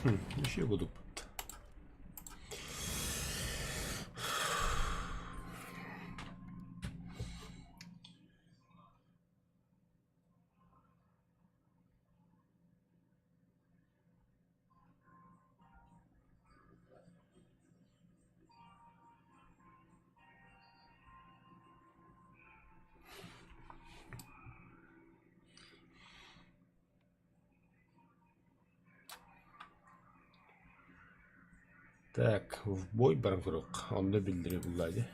Еще кудуппут. Так, в бой баран көрүөх. Онно биллэрэ булла дии.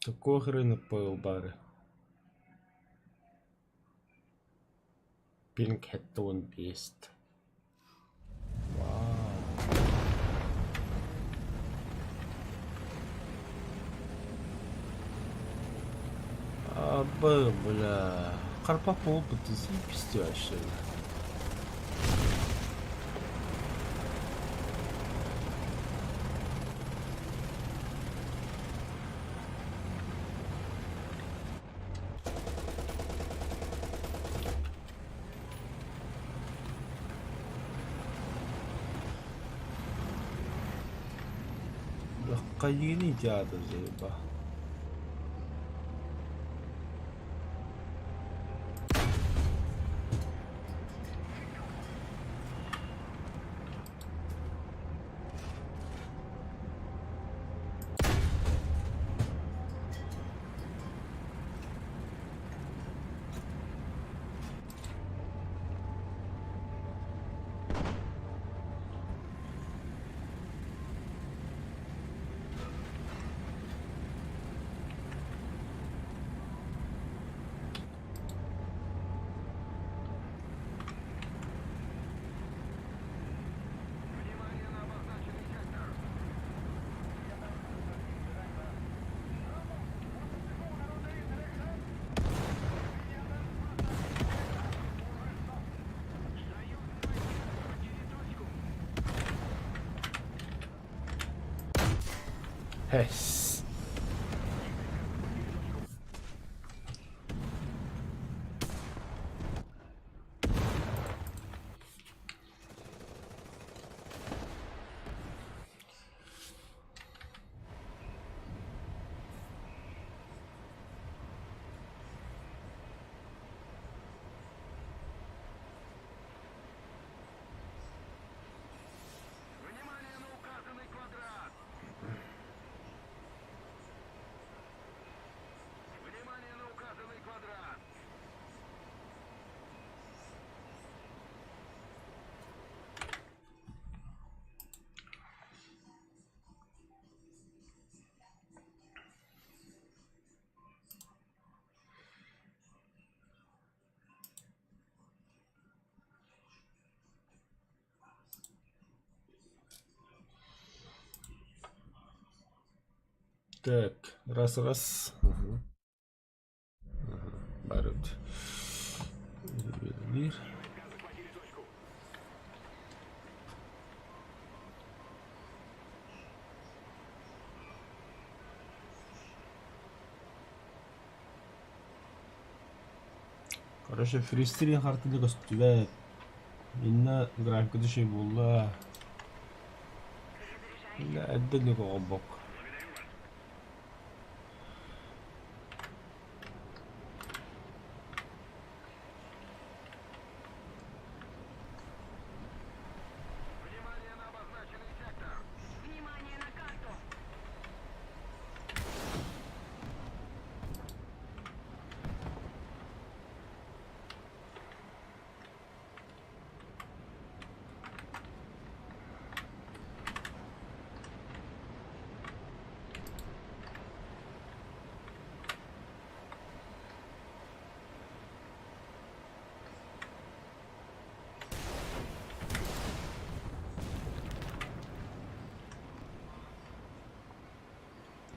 Такого хрена баары Pink 75. Вау. Бля. Карпа буолбут заебись вообще. Хайыыный театр заеба. Һэс. Так, раз раз. Угу. Барыт. Биир. Короче, фристрин хартыда көстүбэт. Инна графиката шей буолла. Инна эрдэ оҕолбок.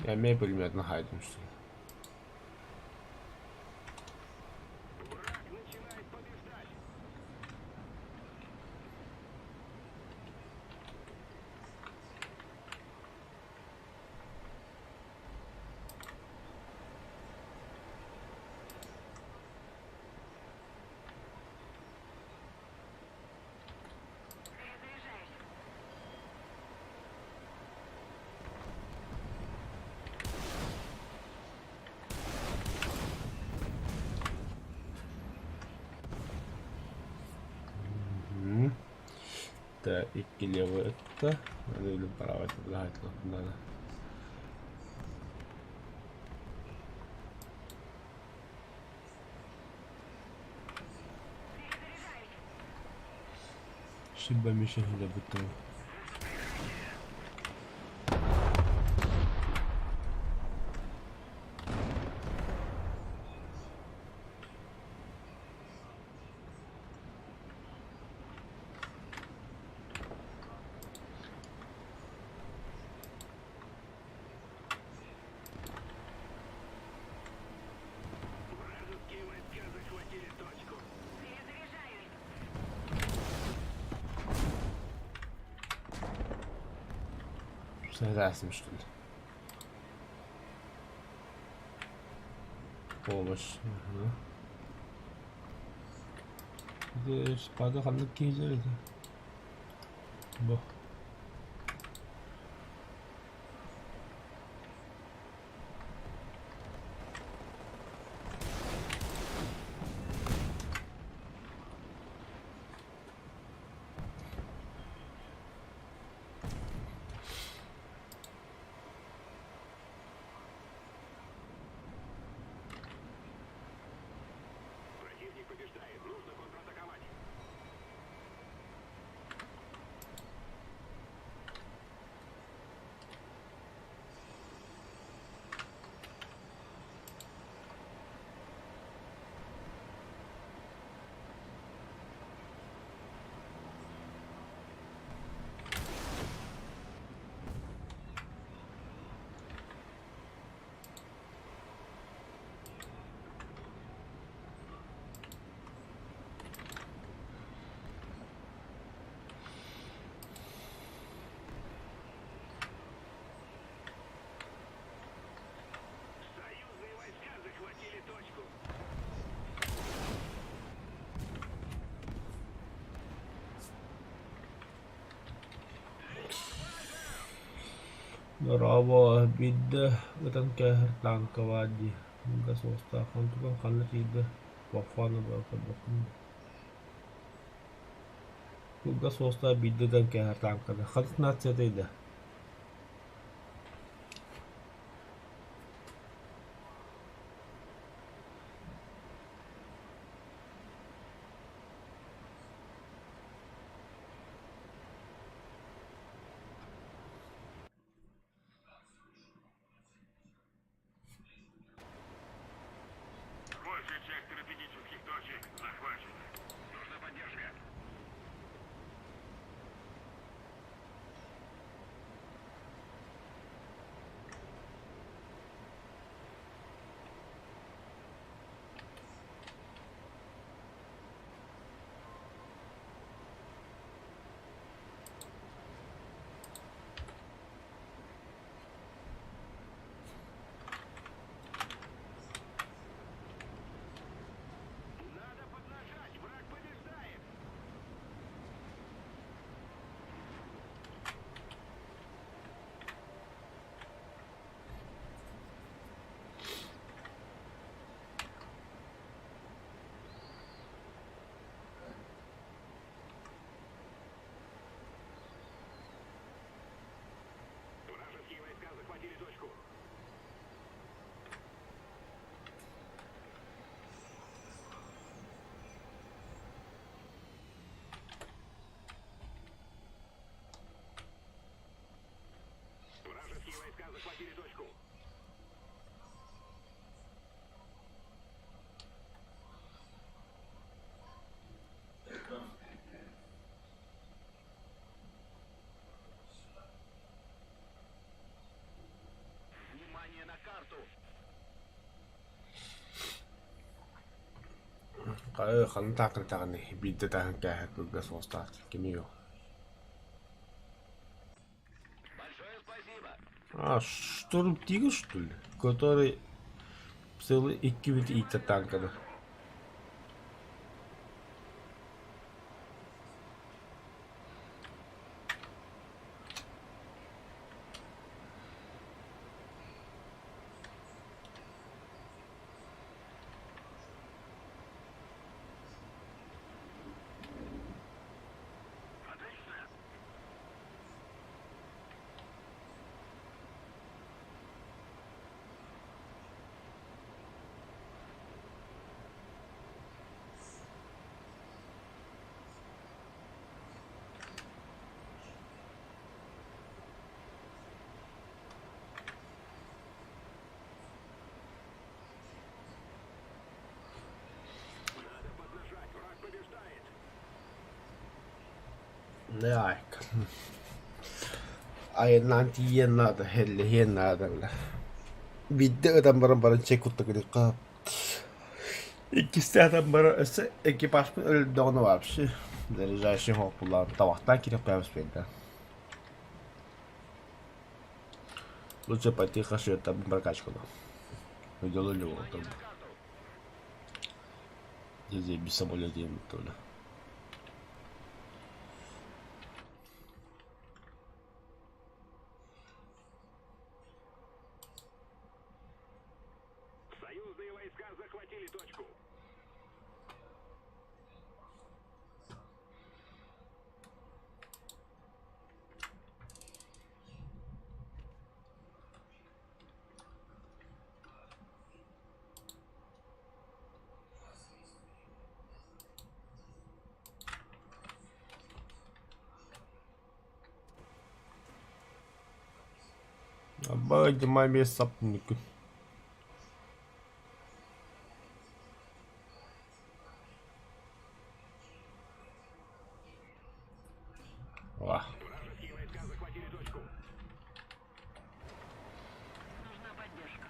Эмиэ пулеметын хаайдым что ли. Так, икки левый ытта. Или правый надо. Шиба мишень будто. Согласен, что ли? Помощь. Ага. Спада ханнык киһилэр этэ. Бу. Дорообо, биирдэ ытан кээһэр тааҥка баар дии, да суостаах онтукаҥ ханна тиийдэ, Вафаны көрбөккүн дуу. Кылгас суостаах биирдэ ытан кээһэр тааҥканы ханнык нациятай да? Большая часть стратегических точек захвачена. Нужна поддержка. Ханна таакырдаҕыный, биирдэ таһан кээһэр кылгас уостаах кимий ол? А, Шторм Тигр, что ли? Который целый икки иитэр танканы. Дэ Айаннаан тиийиэн наада, һэллэһиэн наада бile. Биирдэ ытан баран баран чэй кутта гыныахха. Иккистээн ытан баран өссө экипажпын өлөрдөҕүнэ вообще заряжающий хооппулаан табахтаан киириэхпэ успейдаан. Лучше пойти хашиаттарбын прокачкалаан. Дело любого там. Здесь без самолета то ли. Союзные войска захватили точку. Обойди сапники. Ва. Вражеские войска захватили точку. Нужна поддержка.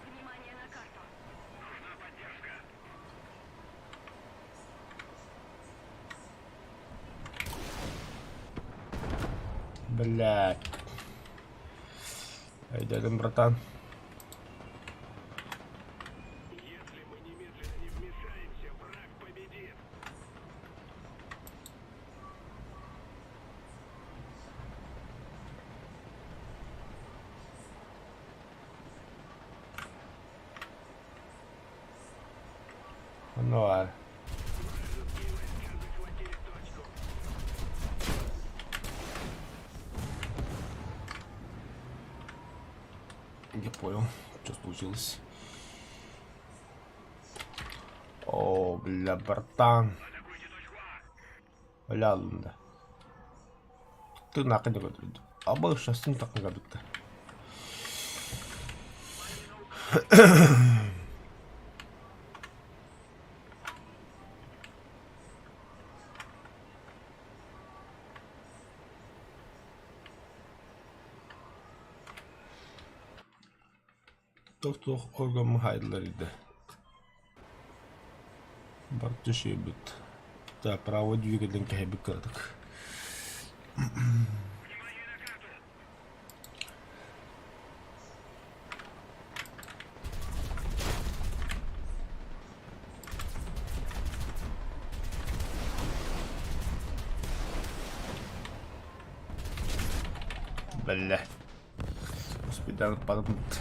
Внимание на карту. Нужна поддержка. Блядь. Айдадым, братан. Если мы немедленно не вмешаемся, враг победит. Ну ладно. Вражеские войска захватили точку. Я понял, что случилось. О, бля, братан. Атакуйте точку А. Бля, да. Ты нахуй не говорит. А больше сейчас не так не говорит. Туох-туох орган хайдылар иде. Бар түшүйбүт. Так, право двигатель кэһэбит кыратык. Внимание на карту. Бля. Успедан подумать.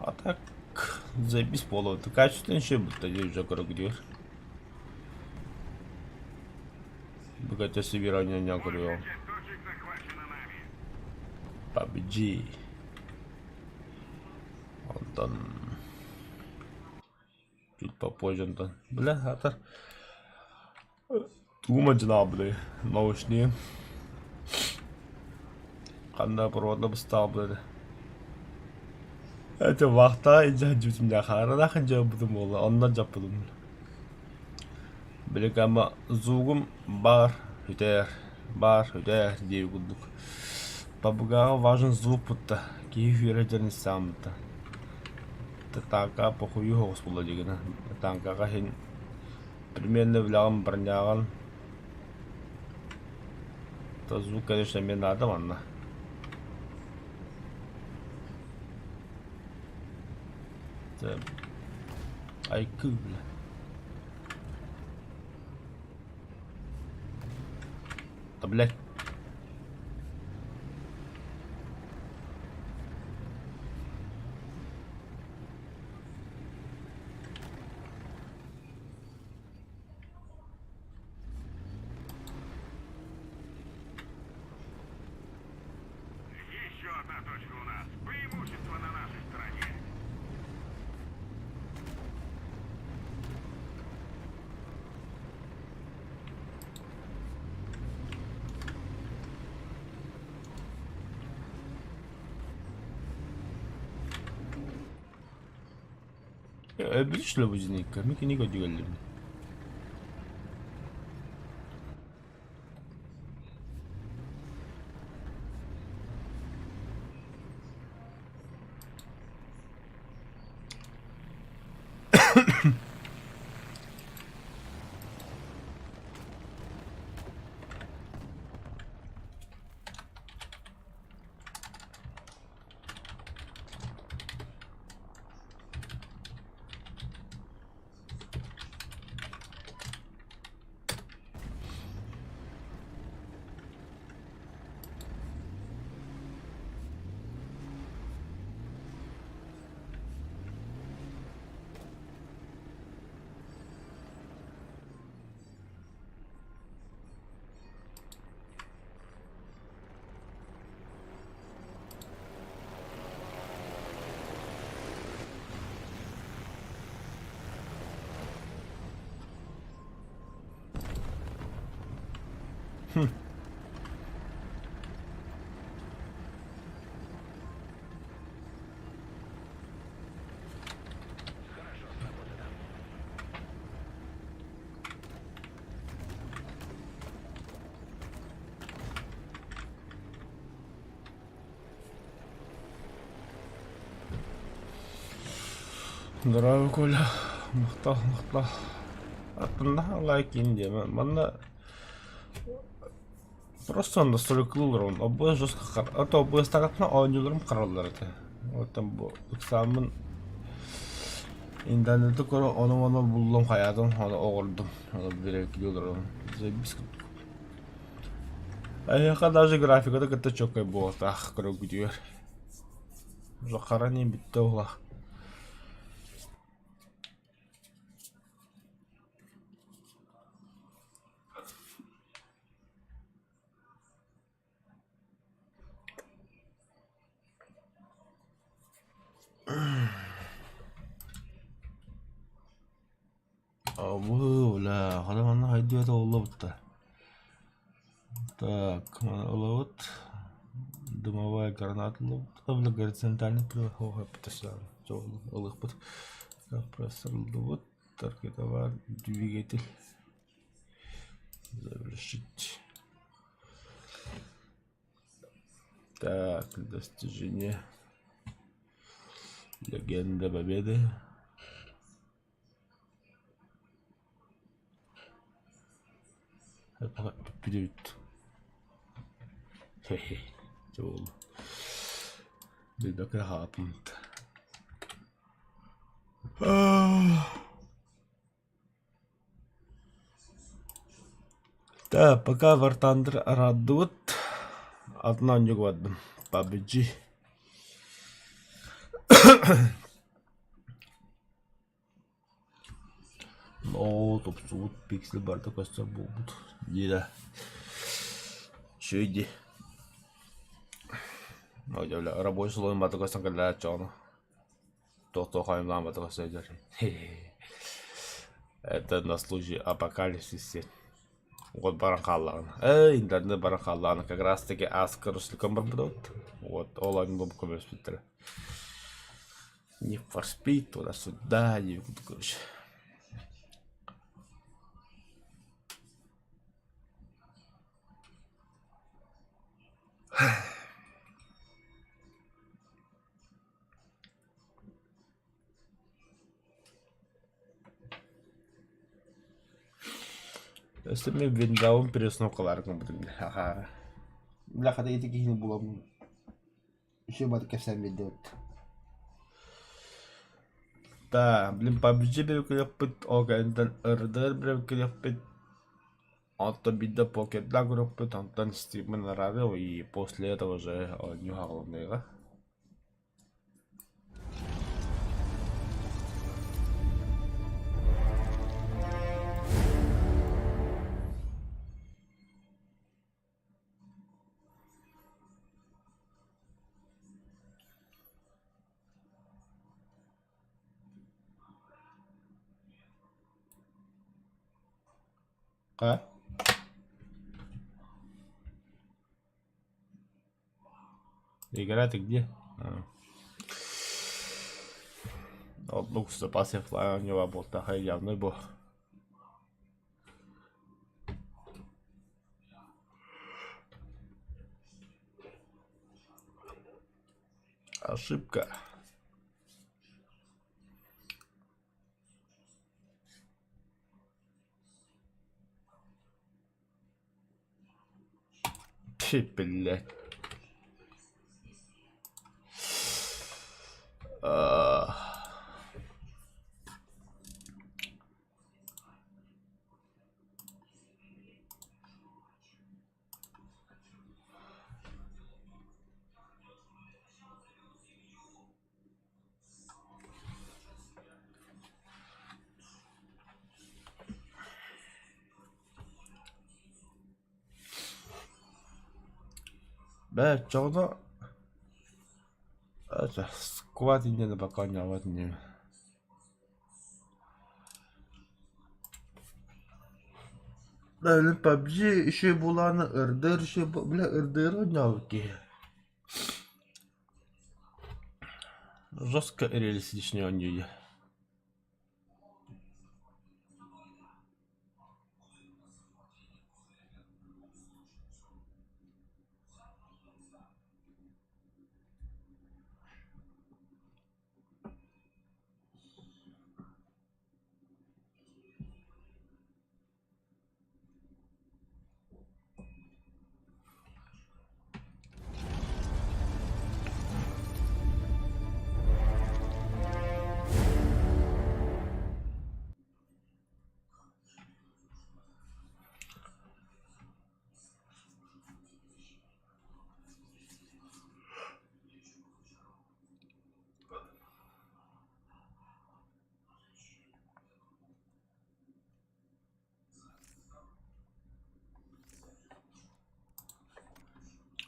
А так заебись буолуо. Качество еще будто уже көрөгүдүөр. Бүгэтэ сибиранья көрүөм. Большая часть точек захвачена нами. PUBG. Онтон чуть попозже онтон. Бля, хатар. Тугум адьынаабытай наушнигым ханна проводна быстаабыт этэ Эти вахта илдьэ сылдьыбытым дьэ хааралаах дьаббытым буолла онно дьаппытым Били ама звугум баар үтээр баар үтээр диир курдук Пабгаҕа важен звук бутта киһи үөрэ дьон истэҕин Танка похуйу соҕус буолла дигинэ танкаҕа иһин Примерно билэҕин броняҕын То звук, конечно, мне надо манна. Айкы, бля. Да, блядь. Еще одна точка у нас. Преимущество на нашей стороне. Өлбүт лобузникка мин кинигэ көрдүгэллим Здорово, Коля. Махтал, махтал. Аттыннаһа лайк диэмэ. Манна просто настройкалыылар обуос жестко а то обуостаахпына оонньууларым хараллар этэ. Оттон бу ыксааммын интернети көрө ону-маны буллум хайаатым ону оҕордум. Ону бирэкилии олоробун. Заебись курдук. Эһиэхэ даже графиката кытта чёккай буолуохтаах көрөргүтүгэр. Уже хара ньии бүттэ буоллах. Бля, хата манна хайдыы тобуллубуттар. Так, ылабыт. Дымовая граната ылабыт. Бля, горизонтальный ылыахпыт. Компрессор ыллыбыт. Таргетовар двигатель. Завершить. Так, достижение. Легенда Победы. Бүт. Хе-хе. Дьэ Билбэккэ хааппыт. Так, пока War Thunder радует, одна не бардым. PUBG. тупсубут, пиксель барыта көстөр буолбут диирэ. Үчүгэй дии. Рабочий слойун барыта көстөн кэллэ оччоҕуна. Туох-туох ойуулаан барыта көстө сылдьар. Это на случай апокалипсис Вот баран хааллаҕына. Эй, интернет баран хааллаҕына как раз таки ааска Русликом барбыт. Вот ол оонньуу көмөлөспүттэрэ. Не форспит туда-сюда, короче. Өссө мин виндаун переустановкалаары гыммытым аһаа. Бля хата ити киһини буламмын үчүгэй бары кэпсээн биэрдибит. Да, блин, PUBG бэрэбикэлиэхпит, ол кэнниттэн РДР бэрэбикэлиэхпит, онтон биирдэ покердаах көрүөхпүт, онтон стриммин араадыам и после этого уже оонньуу хаалыныаҕа. А? Игра ты где? А. Ноутбук в запасе флая у него буолтаха явный бу. Ошибка. Ты, блядь. А. Бээ, оччоҕуна сквад иннинэ пока оонньообот инибин. PUBG үчүгэй буолааны ырдыыр үчүгэй бля ырдыыры оонньообут киһи. Жестко реалистичный оонньуу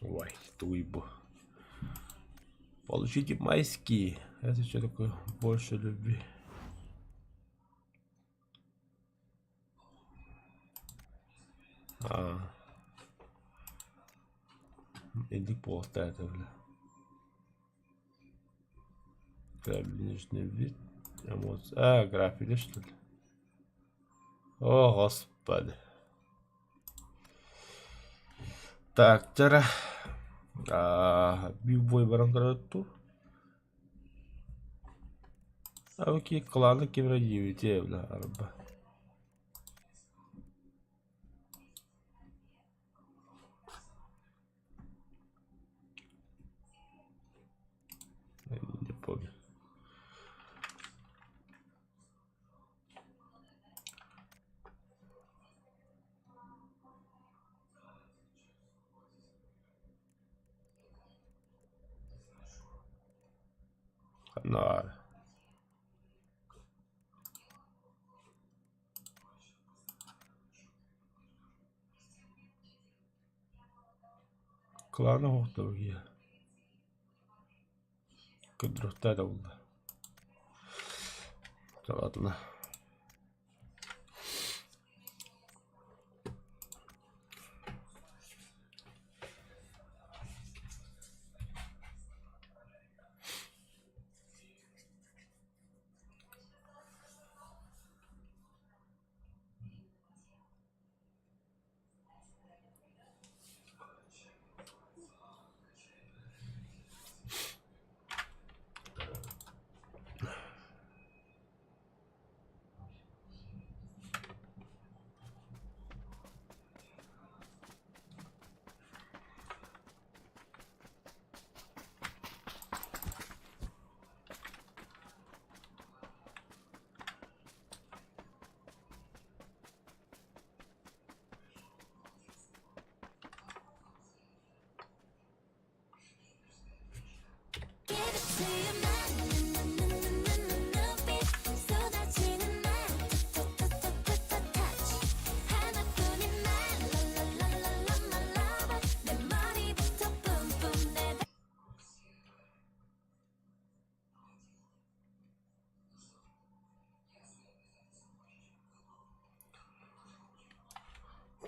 Ой, туйбу. Получите майские. Это что такое? Больше любви. А. Иди просто это, бля. Внешний вид. Эмоции. А, графика, что ли? О, господи. Так, чара. Бивбой баран көрөтту. Аки кланы кимре диэбитэ бля арба. Не помню. Ханна. Кылаана оһохторо Көрдөрүөхтээ да буолла. Ладно.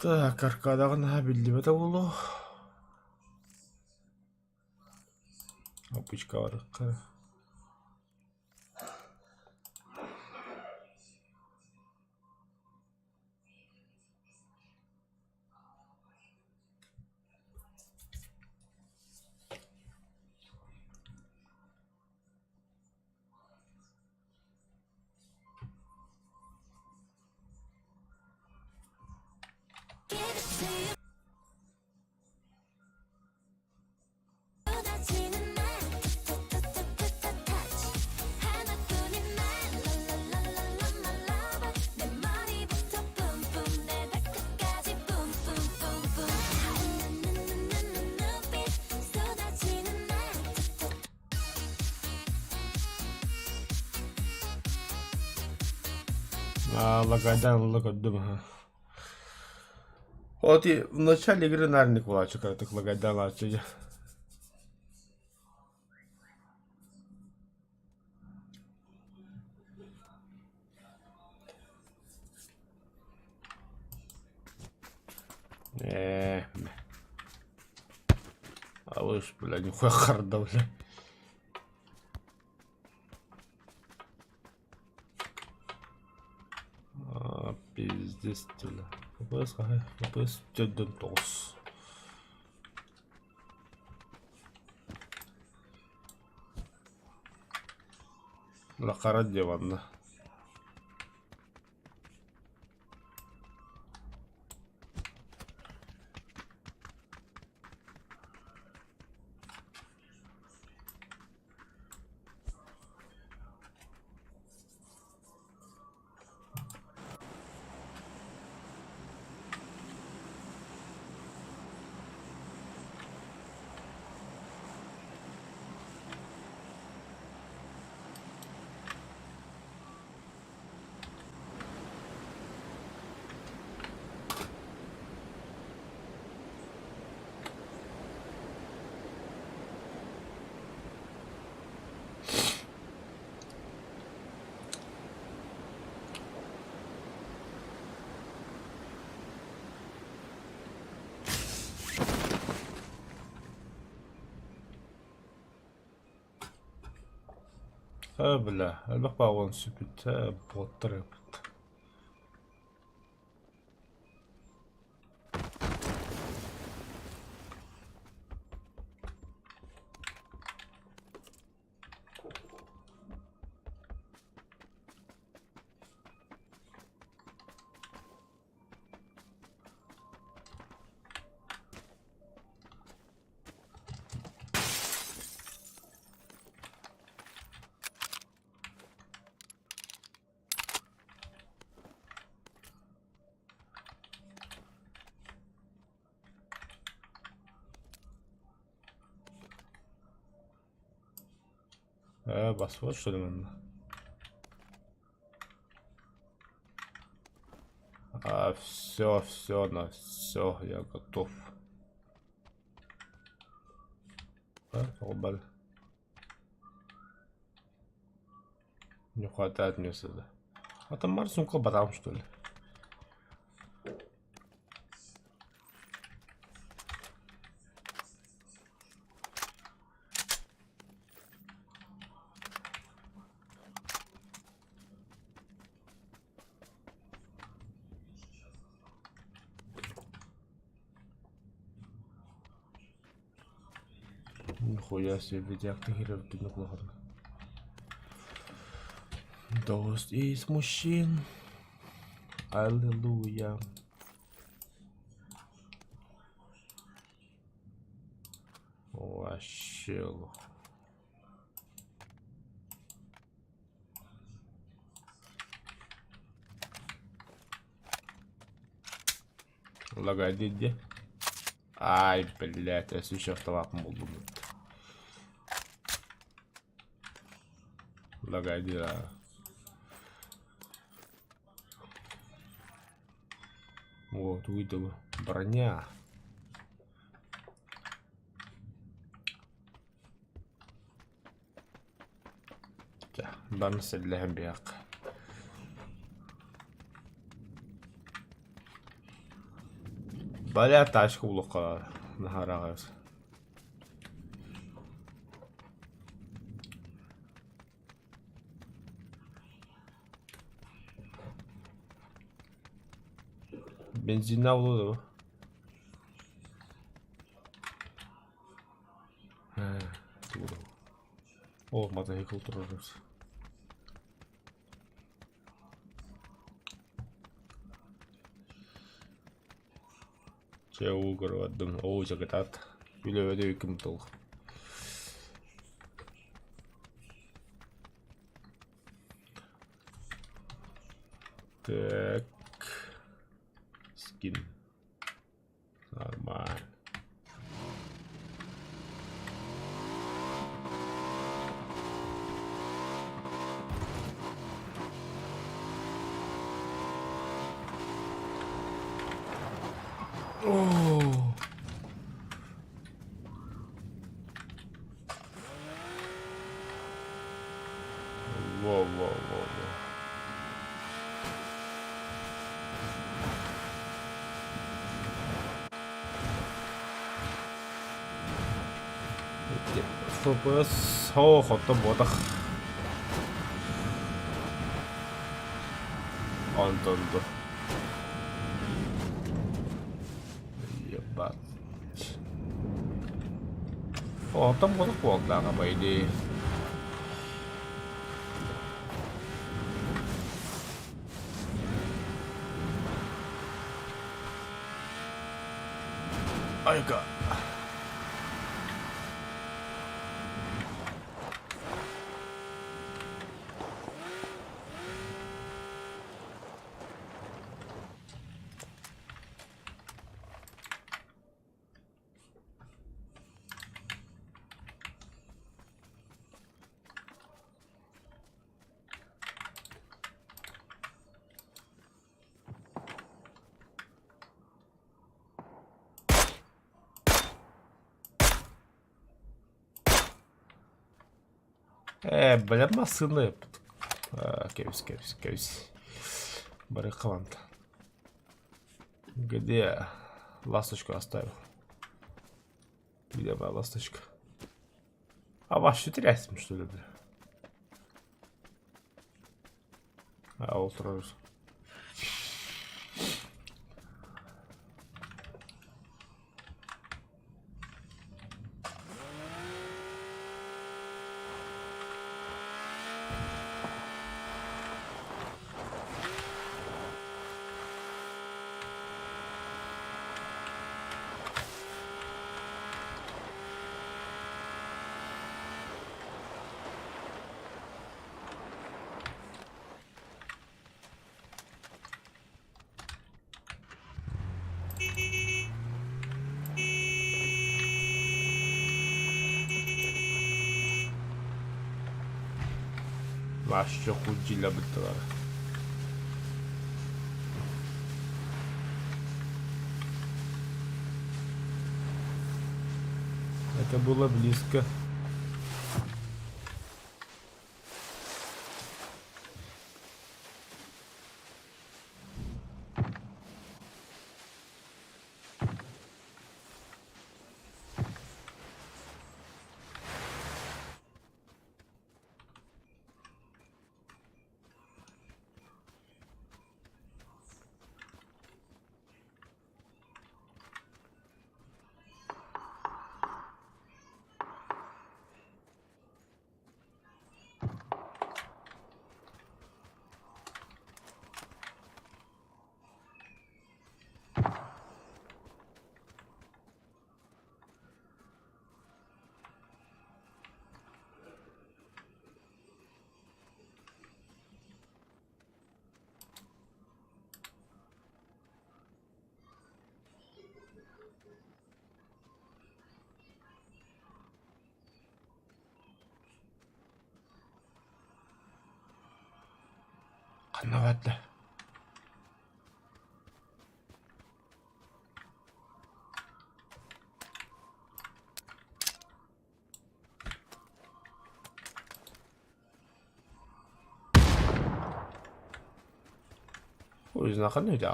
Так, аркадаҕа наһаа биллибэтэ буолуо. Опычка барыахха. Лагайдан ылла көрдүм аһа. Вот и в начале игры наверное кулачок так лагайдан ачы. Э, А вы ж, бля, нихуя харда, бля. А, пиздец, бля. ФПС, ФПС, төрдөн тоҕус. Хара диванна. Ээ бля, элбэх баҕа сүппүт боттар эбит. Ээ, баспат что ли манна? А, все, все, на все, я готов. Тоҕо Не хватает места, да. А там Марс сумка батам, что ли? Нихуя себе, видяк ты херев ты неплохо. Дождь из мужчин. Аллилуйя. Вообще лох. Лагай дии. Ай, блядь, өссө үс автоматым буллум. Лагай дии О, тугуй да бу? Броня. Чэ, бары сэллэһэн биһиэхэ. Бля, тачка булуохха наһаа ыраах Бензиннээх буолуо дуо? О, мотоцикл турар. Чэ, уу көрө бардым. Оо, дьэ кытаат. Үлэбэдэ үкүм тыл. Так. Скин. Нормально. Оо. Во-во-во-во. FPS суох оттон буотах. Онтон дуо. Ебать. Оттон буотах буоллаҕа по идее. Айка. Ээ, бля, массыына Кэбис, кэбис, кэбис. Барыахха мантан. Где ласточку оставил? Где моя ласточка? А вообще трясем, что ли, бля? А, ол турар. Вообще худила быттылар. Это было близко. Ханна барда? Узнаханы үтэ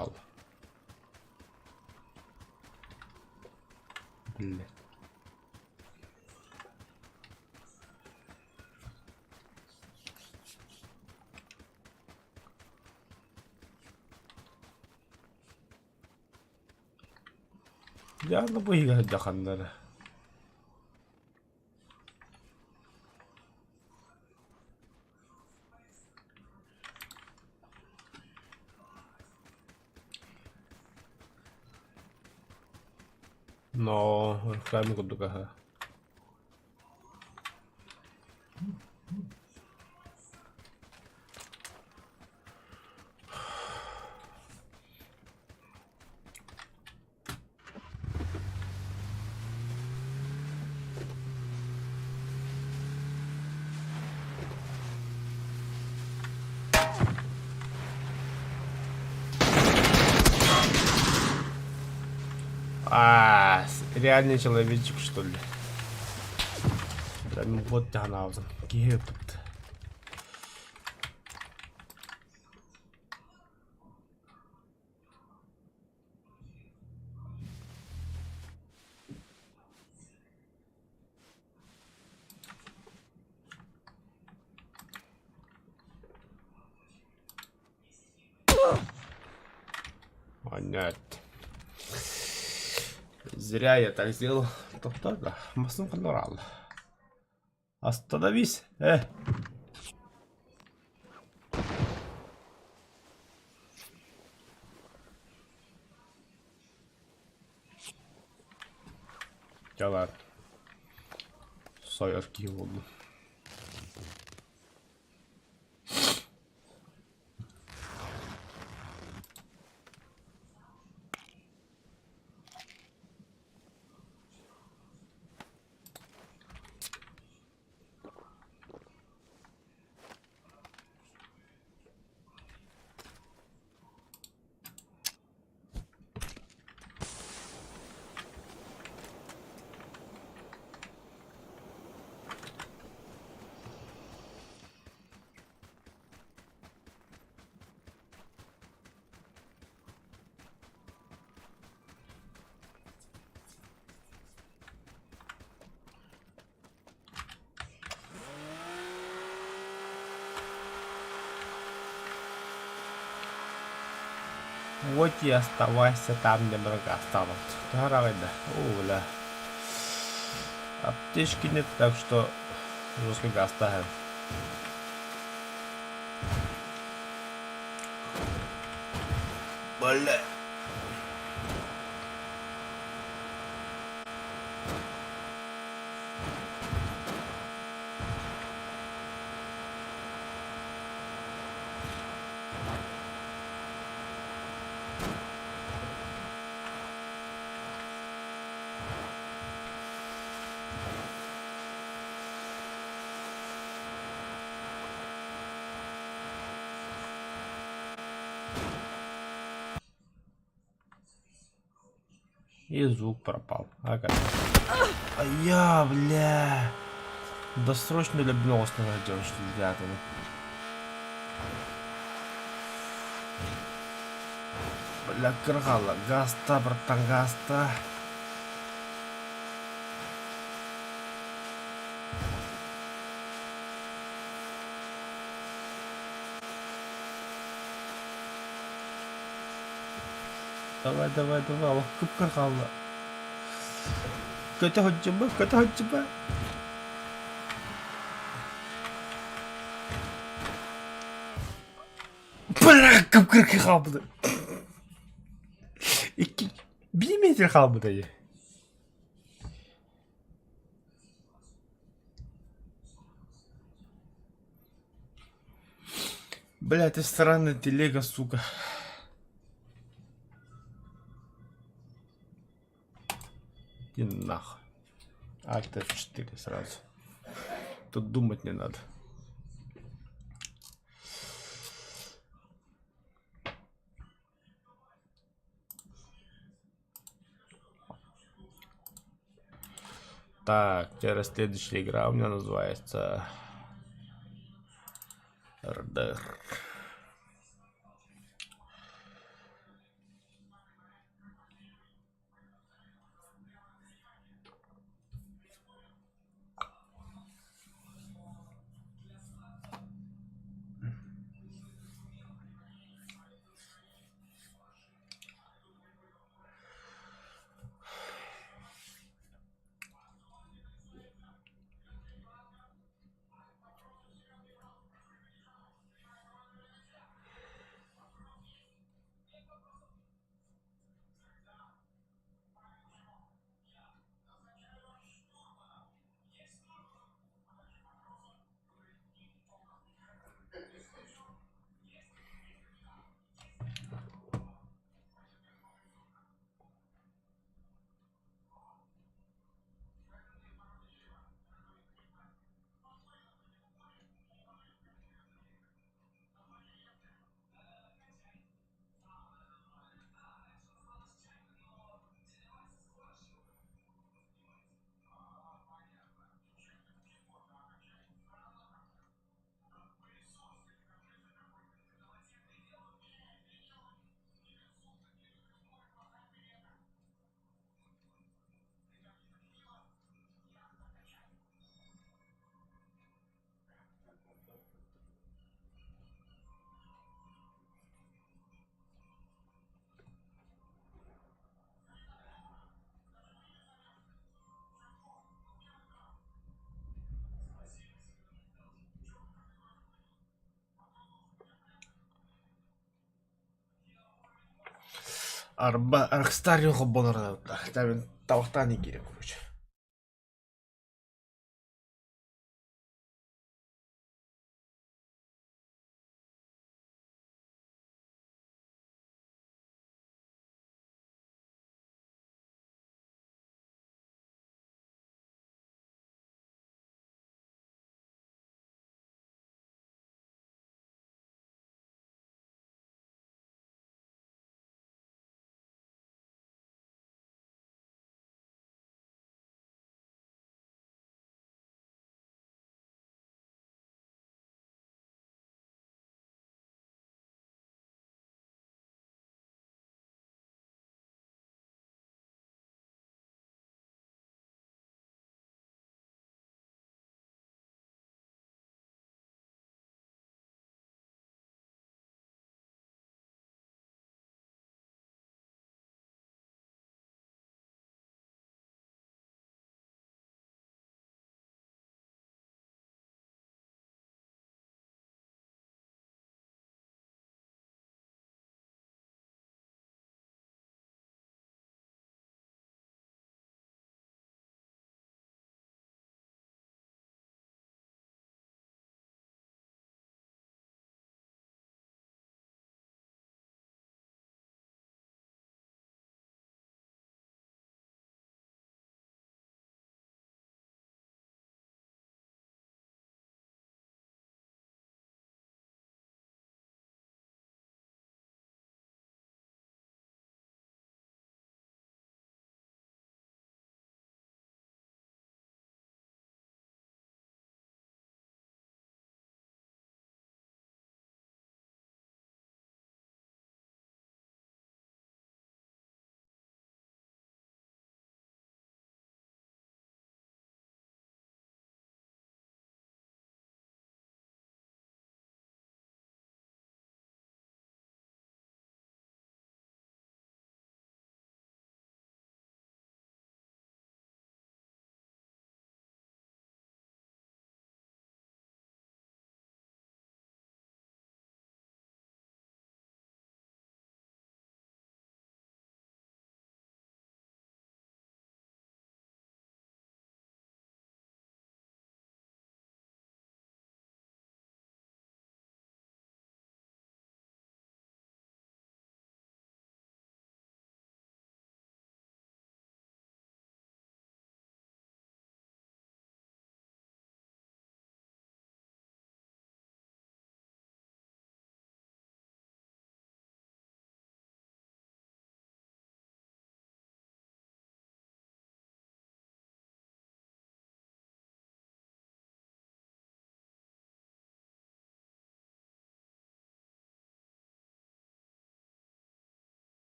Блин. Дьаалы бу иһигэр сылдьаханнара. Но реклама курдук аһа. А, реальный человечек, что ли? Прям вот тянаузын. Киһи ыппыт. Понятно. Зря я так сделал. Тоқтар да. Масын қылар Остановись, э. Дьэ Сойор киһи буоллум. Вот и оставайся там, где врага осталось. Да, О, бля. Аптечки нет, так что жестко газ оставим. Бля. И звук пропал. Ага. А я, бля. Досрочно өлөрбүн оҕустан сылдьабын что Бля, кырҕала. Гаста, братан, гаста. Давай, давай, давай, олох кып-кыр хаалла. Көтө сылдьыба, көтө сылдьыба. Бля, кып-кыркы хаалбыта. Икки, биир метр хаалбыта дии. Бля, это странная телега, сука. Иди нахуй. Alt F4 сразу. Тут думать не надо. Так, теперь следующая игра у меня называется РДР. Арба Rockstar холбонор табахтаан киирэн короче.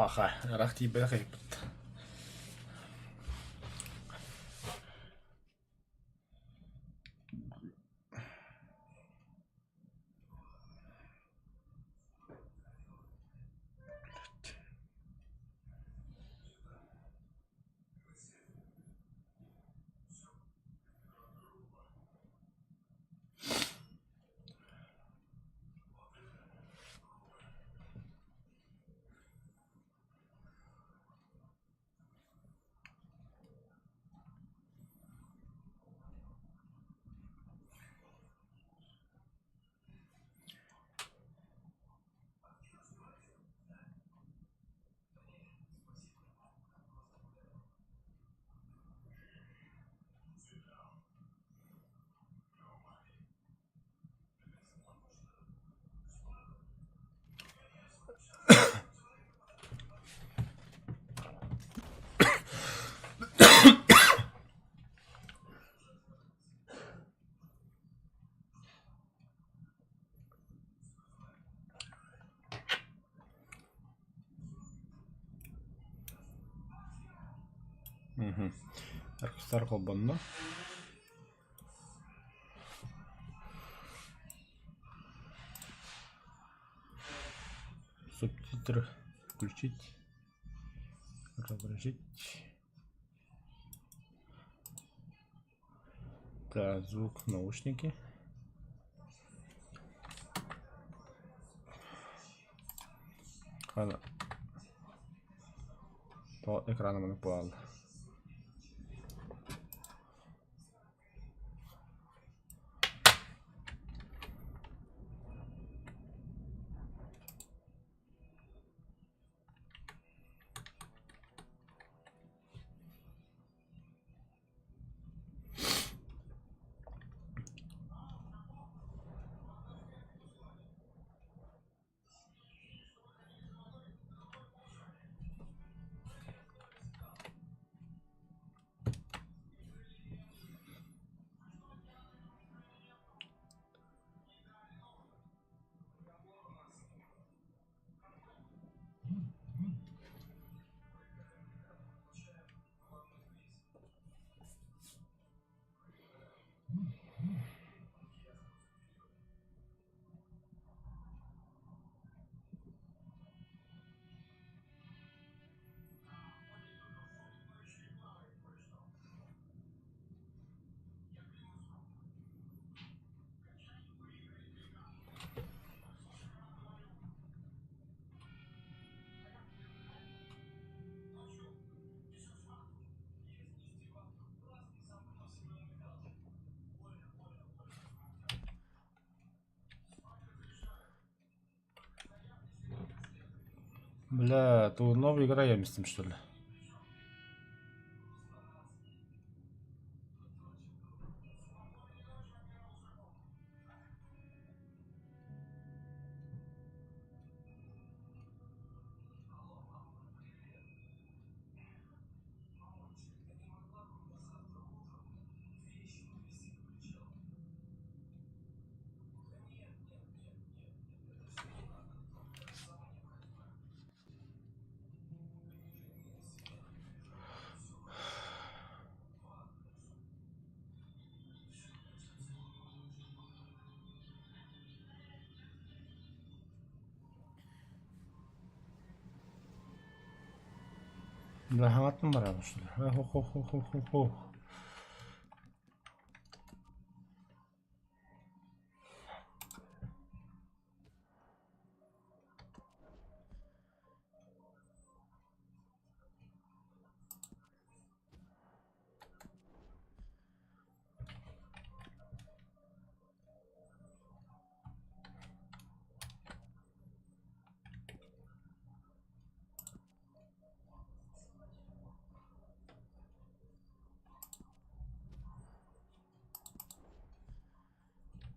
Паха, ыраах тиийбэтэх эбиппит. Аркыстар холбонно. Субтитры включить, отобразить. Так, звук наушники. Ана. По экрану напал. Бля, тут новая игра я местом, что ли? Бля, хаҥаттан барабын что ли? Хо-хо-хо-хо-хо.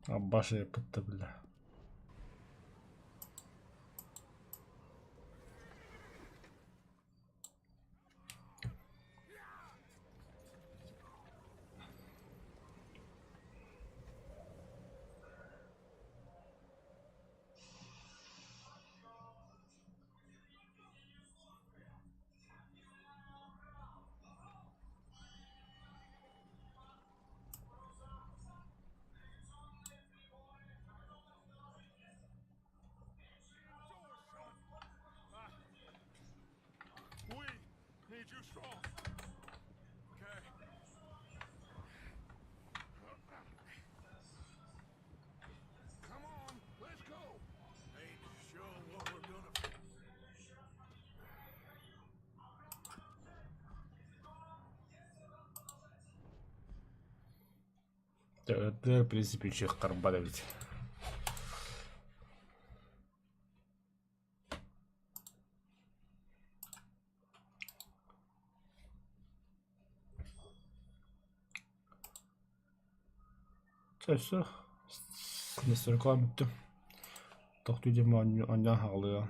Абаша пытта бля. Too strong. Okay. Come on, let's go. Ain't sure what we're gonna. Это, в принципе, үчүгэй эбит. Чэ, все. Настройкалаан бүттүм. Тохтуу диэн оонньоон хаалыа.